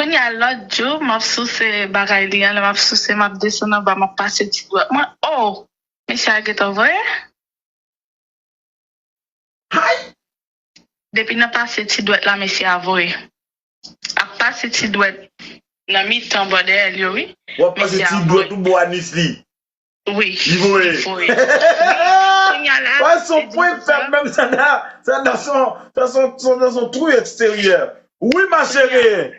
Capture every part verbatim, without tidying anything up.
Kounye a lòt jou, m ap souse bagay li an, lè m ap souse, m ap desann anba, m ap pase ti dwèt mwen. Oh! Mesye a gentan voye. Hay! Depi nan pase ti dwèt la, mesye a voye. Ap pase ti dwèt nan mitan bò dèyè l yo, wi. W ap pase ti dwèt ou bò anis li. Wi, li voye. Li voye. Kounye a la, se son pwen fèb menm, sa nan, sa nan son, sa son, sa nan son trou eksteryè. Wi, ma chérie.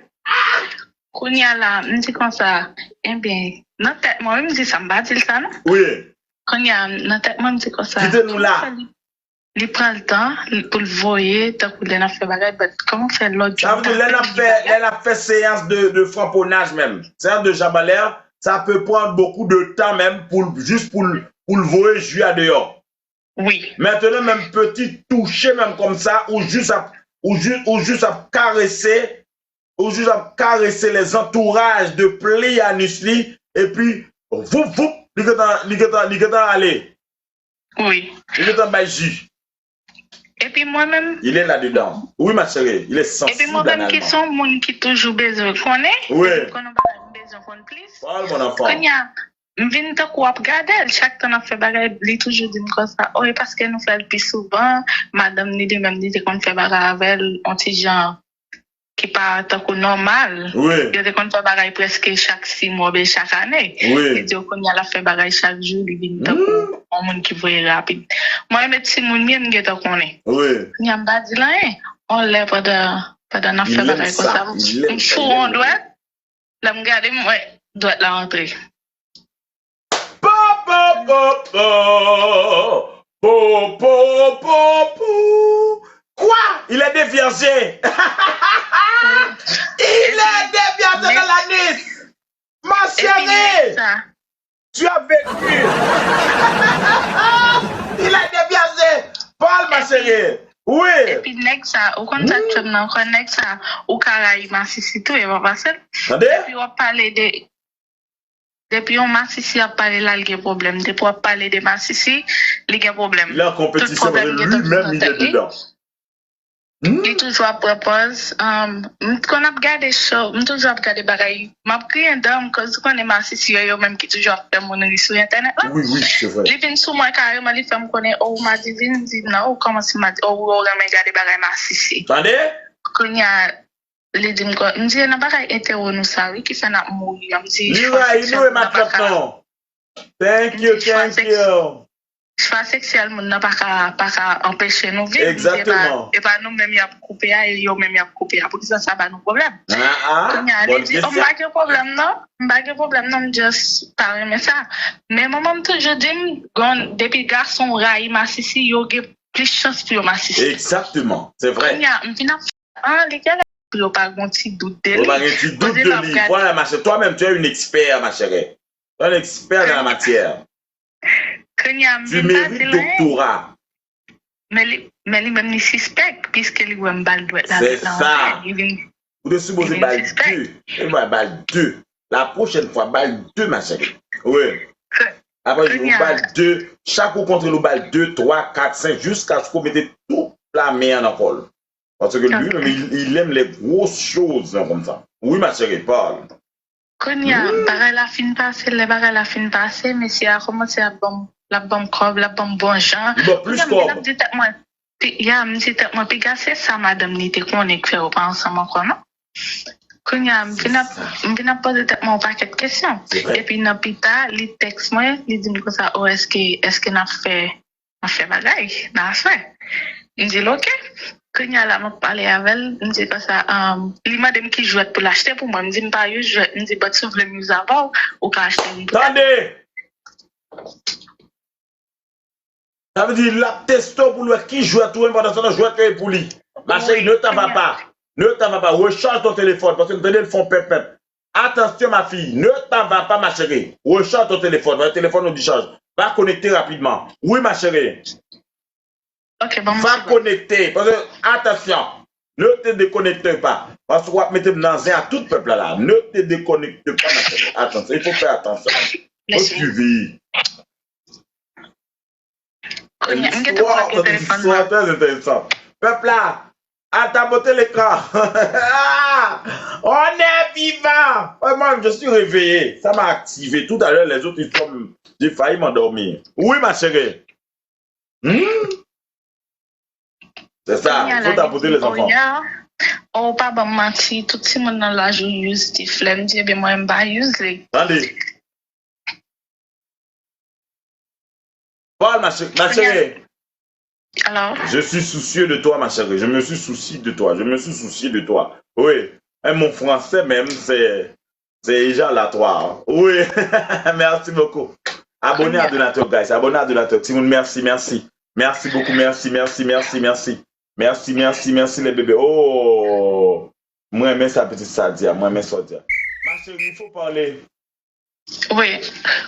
Kounye a la, m di konsa, ebyen, nan tèt mwen, wi, m di sa, m pa di l sa, non. Wi. Kounye a, nan tèt mwen, m di konsa, kite nou la. Li pran l tan pou l voye, tankou lè n ap fè bagay, but kòman fè lòt jou. Sa vle di, lè n ap fè, lè n ap fè seyans de, de fraponaj menm, seyans de jab anlè, ça peut prendre beaucoup de temps menm pou l, jis pou l, pou l voye ji a deyò. Wi. Mentnan menm, peti touche menm kòmsa, ou jis ap, ou jis, ou jis ap karese, ou jis ap karese les entourages de pli anus li, epi, voup, voup, li gentan, li gentan, li gentan ale. Wi. Li gentan bay ji. Epi mwen menm. Il est là-dedans. Oui, ma chérie, il est sensible. Epi mwen menm ki se yon moun ki toujou bezwen konnen. Wi. Epi konnen bagay m bezwen konn plis. Parle, mon enfant. Kounye a, m vin tankou ap gade l, chak tan n ap fè bagay, li toujou di m konsa, oh, e paske nou fè l pi souvan, madanm ni li menm, li te konn fè bagay avè l, on ti jan ki pa tankou nòmal. Wi. Yo te konn fè bagay prèske chak sis mwa oubyen chak ane. Wi. Li di yo kounye a l ap fè bagay chak jou, li vin tankou yon moun ki voye rapid. Mwen menm e timoun m ye, m gentan konnen. Wi. Kounye a m pa di l anyen. On lè pandan, pandan n ap fè bagay konsa, m, m foure yon dwèt. Lè m gade, m wè dwèt la antre. Po, po, po, po. Po, po, po, po. Quoi? Il est déviergé. Il est déviergé dans l'anus. Ma chérie, tu as vécu. Il est déviergé. Parle, ma chérie. Oui. Epi nèg sa, ou konn sa k fè m nan, ou konn nèg sa, ou ka rayi masisi tou, e pa fasil. Tande? Epi w ap pale de Depi yon masisi ap pale la, l gen pwoblèm. Depi w ap pale de masisi, li gen pwoblèm. Li an konpetisyon paske li menm li gen dedan. Li toujou ap pran pòz. Um, m konn ap gade show, m toujou ap gade bagay. M ap griyen dan m, koz ou konnen masisi yo, yo menm ki toujou ap fè moun ri sou entènèt la. Wi, wi, se vre. Li vin sou mwen kareman, li fè m konnen, oh, ou madivin, m di, non, ou kòmanse madi, oh, ou renmen gade bagay masisi. Tande? Kounye a, Li di m kon, m di, e nan bagay etero nou sa wi ki fè n ap mouri an. M di, li rayi nou e matlòt non. Thank you, thank you. Chwa seksyèl moun nan pa ka, pa ka anpeche nou viv. Egzakteman. E pa nou menm y ap koupe a, e yo menm y ap koupe a. Poukisa sa ba nou pwoblèm? Kounye a, li di, oh, m pa gen pwoblèm non. M pa gen pwoblèm non, m just pa renmen sa. Men manman m toujou di m, gon, depi gason rayi masisi, yo gen plis chans pou yo masisi. Egzakteman, se vre. Kounye a, m vin ap Ah, li genlè pou yo pa gen ti dout de li. Yo pa gen ti dout de li. Vwala, ma chère. Toi-même, tu es une expert, ma chérie. Tu es une expert dans la matière. Kounye a, m vin pa di l anyen. Tu mérites doctorat. Men li, men li menm li sispèk, piske li wè m ba l dwèt la. C'est ça. Ou te sipoze ba l de. E ba, ba l de. La prochaine fois, ba l de, ma chérie. Wi. Apre, ou ba l de. Chak ou kontre l, ou ba l de, twa, kat, senk, jiskaske ou mete tout lamen an nan kò l. Paske li menm, il, il aime les grosses choses, non, konsa. Wi, ma chérie, parle. Kounye a, bagay la fin pase, lè bagay la fin pase, mesye a kòmanse ap ban m, l ap ban m kòb, l ap ban m bon jan. Li ba w plis kòb. Kounye a, m vin ap di tèt mwen, pi, ya, m di tèt mwen, piga se sa madanm li te konnen k fè yo pa ansanm ankò, non? Kounye a, m vin ap, m vin ap poze tèt mwen yon pakèt kesyon. Epi nan pita, li tèks mwen, li di m konsa, oh, èske, èske n ap fè N ap fè bagay nan aswè. M di l, oke. Kounye a la, m ap pale avè l. M di l konsa, um, li mande m ki jwèt pou l achte pou mwen. M di m pa use jwèt. M di, but si w vle m use avè w, ou ka achte yon jwèt. Tande! Sa vle di, l ap teste w pou l wè ki jwèt ou renmen, pandan se tan jwèt yo e pou li. Ma chérie, ne t'en va pas. Ne t'en va pas. Recharge ton téléphone, paske m tande l fè yon pèp pèp. Attention, ma fille, ne t'en va pas, ma chérie. Recharge ton téléphone. Mwen, telefòn ou dichaj. Va connecter rapidement. Oui, ma chérie. Ok, bon, va connecter. Parce que, attention, ne te déconnecte pas. Paske w ap mete m nan zen a tout pèp la la. Ne te déconnecte pas, ma chérie. Attention, il faut faire attention. Faut suivre. Kounye a, m gentan pran telefòn nan. Très intéressant. Pèp la, al tapote lekran. On est Ah, moi, je suis réveillé. Ça m'a activé. Tout à l'heure, les autres, ils sont, j'ai failli m'endormir. Oui, ma chérie. Hmm? C'est ça. Kounye a la, faut apporter les enfants. Ou pa ban m manti, tout timoun nan laj ou use ti flè. M di, ebyen, mwen, m pa use li. Tande. Parle, ma chérie. Ma chérie. Alors? Je suis soucieux de toi, ma chérie. Je me suis soucié de toi. Je me suis soucié de toi. Oui. Eh, mon français, même, c'est, c'est éjalatoire. Oui. Merci beaucoup. Abonné à Donateur, guys. Abonné à Donateur. Timoun, merci, merci. Merci beaucoup. Merci, merci, merci, merci. Merci, merci, merci, les bébés. Oh! Mwen renmen sa pitit sa di a. Mwen renmen sa w di a. Ma chérie, il faut parler. Wi.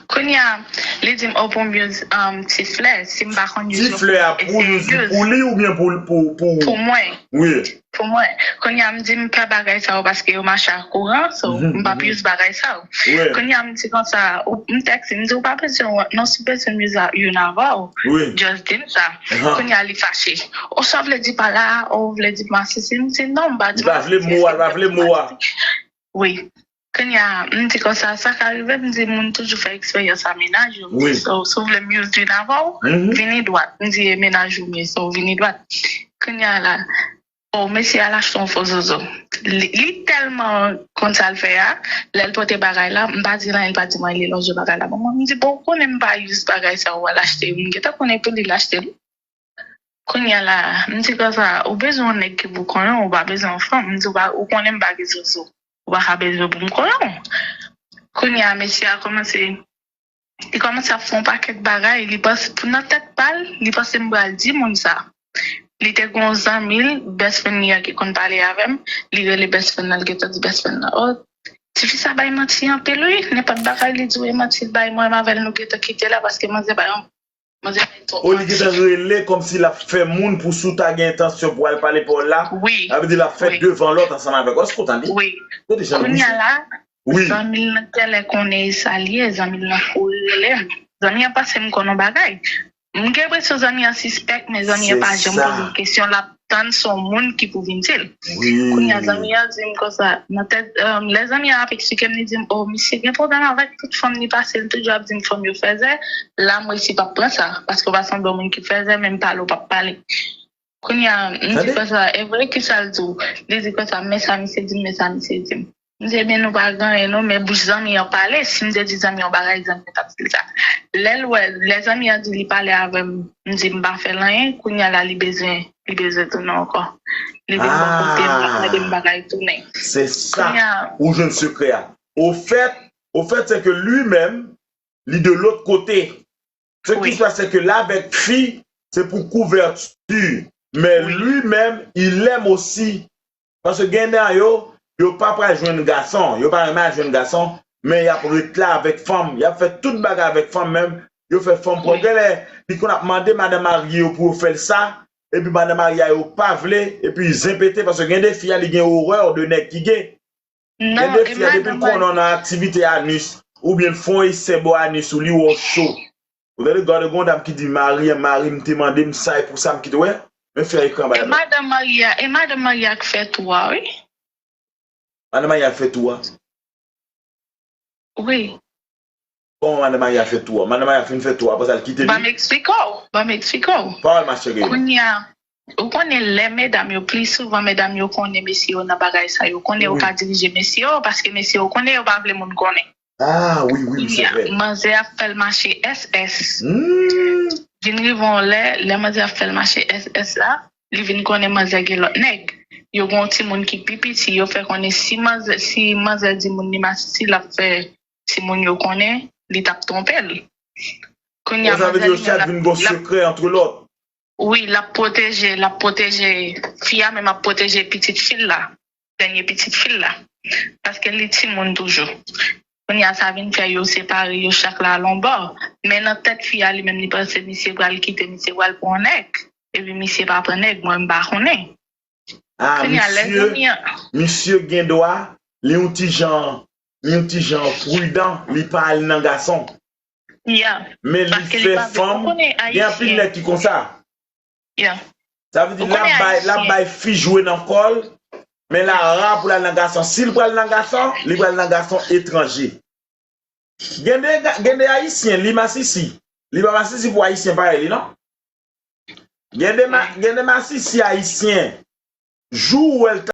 Kounye a, li di m, oh, pou m use um, ti flè, si m pa konn use yo pou mwen, eseye use. Ti flè a pou use pou li oubyen pou, pou, pou ou? Pou mwen. Wi. Pou mwen. Kounye a, m di m pè bagay sa yo paske yo mache ak kouran, so m p ap use bagay sa yo. Wi. Kounye a, m di konsa, m tèks li, m di, ou pa bezwen wont non, si w bezwen m use youn avè w, just di m sa. Kounye a, li fache. Oswa w vle di pa la, ou vle di masisi, m di non, m pa di masisi. Li pa vle mo a, li pa vle mo a. Wi. Kounye a, m di konsa, sa ka rive, m di moun toujou fè eksperyans a mennaj yo. M di, so, si w vle m use youn avè w, vini dwat. M di, e mennaj ou m ye, so, vini dwat. Kounye a la, o, mesye a al achte yon fo zozo. Li, li tèlman konn sa l fè a, lè l pote bagay la, m pa di l anyen, l pa di mwen li lonje bagay la ban mwen. M di, bon, ou konnen m pa use bagay sa ou al achte, m gentan konnen pou li l achte l. Kounye a la, m di konsa, ou bezwen yon nèg ki pou konyen w, ou pa bezwen yon fanm. M di, ou pa, ou konnen m pa gen zozo. Ou pa ka bezwen pou m konyen w. Kounye a, mesye a kòmanse, li kòmanse ap fè yon pakèt bagay, li panse, pou nan tèt pa l, li panse m pral di moun sa. Li te gen yon zanmi l, best friend li an ki konn pale avè m, li rele best friend lan, li gentan di best friend lan, oh, tifi sa bay manti anpil wi, nenpòt bagay li di w e manti l bay, mwen avè l nou gentan kite la paske manzè bay yon O li gentan rele kòmsi l ap fè moun pou si w ta gen entansyon pou al pale pawòl la, sa vle di l ap fè devan lòt ansanm avèk ou. Èske w tande? Kote jan l bouje? Kounye a la, zanmi l nan tèlè konnen e sa l ye, zanmi l nan kouri rele m. Zanmi an panse m konn yon bagay. M gen enpresyon zanmi an sispèk, men zanmi an pa janm poze m kesyon, l ap tann se yon moun ki pou vin di l. Kounye a zanmi an di m konsa, nan tèt, lè zanmi an ap eksplike m, li di m, o, misye gen pwoblèm avèk tout fanm li pase, li toujou ap di m fanm yo fèzè, la m resi p ap pran sa, paske w pa sanble yon moun ki fèzè, menm pale w p ap pale. Kounye a, m di konsa, e vre kisa l di w? Li di konsa, men sa misye di m, men sa misye di m. M di, ebyen, nou pa gen anyen non, men bouch zanmi an pale. Si m te di zanmi an yon bagay, zanmi an t ap di l sa. Lè l wè, lè zanmi an di li pale avè m, m di m pa fè l anyen, kounye a la li bezwen, li bezwen tounen ankò. Li vin bò kote m, l ap mande m bagay tounen. Se sa, ou jwenn sekrè a. Ofèt, ofèt, se ke li menm, li de lòt kote. Ce qui se passe, c'est que là, avec fi, c'est pour couverture. Mais lui-même, il aime aussi. Paske gen nan yo, yo pa pral jwenn gason, yo pa renmen al jwenn gason, men y ap ret la avèk fanm, y ap fè tout bagay avèk fanm menm, yo fè fanm pran. Gen lè, li konn ap mande madan marye yo pou yo fè l sa, epi madan marye a yo pa vle, epi zen pete, paske gen de fi a, li gen orè de nèg ki gay. Gen de fi a, depi l konnen w nan aktivite anis, oubyen l fè yon esè bò anis ou, li wè w cho. Ou tande, gade gon dam ki di, mari, mari m te mande m sa, e pou sa m kite w. Men fè ekran bay la. E madan Maria, e madan Maria k fè tou a, wi. Madan Maria k fè tou a? Wi. Kòman madan Maria fè tou a? Madan Maria fin fè tou a, apre sa l kite li? Ban m eksplike w, ban m eksplike w. Pawòl, ma chérie. Kounye a, ou konnen lè medam yo, pli souvan medam yo konnen mesye yo nan bagay sa, yo konnen yo ka dirije mesye yo, paske mesye yo konnen yo pa vle moun konnen. Ah, wi, wi, wi, se vre. Manzè ap fè l mache S S. Vin rive yon lè, lè manzè ap fè l mache S S la, li vin konnen manzè gen lòt nèg. Yo gen yon timoun ki pi piti, yo fè konnen si manzè, si manzè di moun li masisi, l ap fè timoun yo konnen li t ap twonpe l. Kounye a, manzè li menm, l ap, l ap, wi, l ap pwoteje, l ap pwoteje, fi a menm ap pwoteje pitit fi l la. Dènye pitit fi l la. Paske li timoun toujou. Kounye a sa vin fè yo separe, yo chak la al yon bò. Men nan tèt fi a li menm li panse misye pral kite, misye pral pran yon nèg. Epi misye pa pran nèg, mwen m pa konnen. Ah, kounye a lè zanmi an. Misye gen dwa, li yon ti jan, li yon ti jan pridan, li pa al nan gason. Men li fè fanm, gen anpil nèg ki konsa. Sa vle di l ap bay, l ap bay fi jwe nan kò l, Men Lara pou l al nan gason. Si l pral nan gason, li pral nan gason etranje. Gen de, gen de Ayisyen, li masisi. Li pa masisi pou Ayisyen parèy li, non. Gen de, ma, gen de masisi Ayisyen. Jou ou wè l